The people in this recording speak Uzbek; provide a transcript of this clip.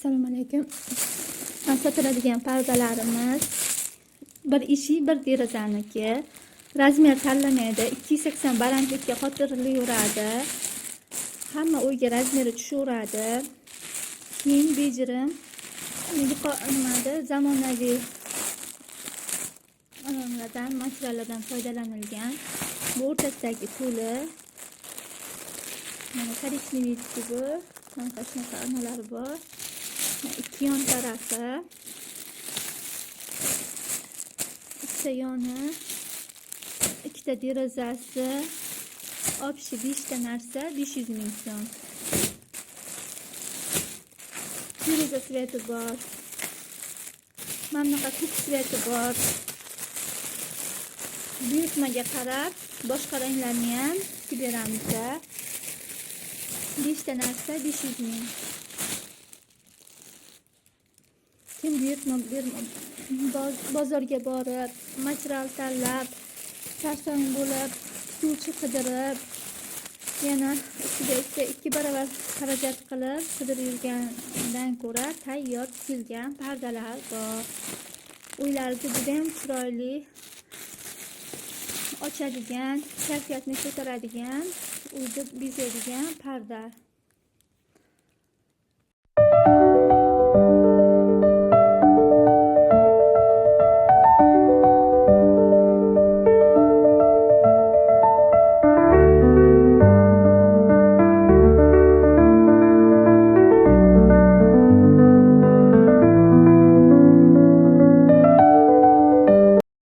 Assalomu alaykum. Sotiladigan pardalarimiz bir eshik, bir derazaniki. Razmer tanlamaydi. 280 balandlikka qotirilaveradi. Hamma uyga razmeri tushaveradi. Keyin bejirim nimada zamonaviy nimalardan, materiallardan foydalanilgan. Bu o'rtasidagi to'li. Mana korичневый bu. Mana shunaqa nimalar bor. Ikki yon tarafi. Ikkita yoni, ikkita derazasi, общий 5 ta narsa 500 ming so'm. Deraza sveti bor. Mana bunaqa ko'k sveti bor. Buyurtmaga qarab boshqa ranglarni ham tikib beramiz. 5 ta narsa 500 ming. Kim buyurtma bozorga borib, material tanlab, sarson bo'lib, tikuvchi qidirib, yana ustiga ikki barobar xarajat qilib qidirib yurgandan ko'ra tayyor tikilgan pardalar bor. Uylarni juda ham chiroyli ochadigan, kayfiyatni ko'taradigan, uyni bezaydigan parda.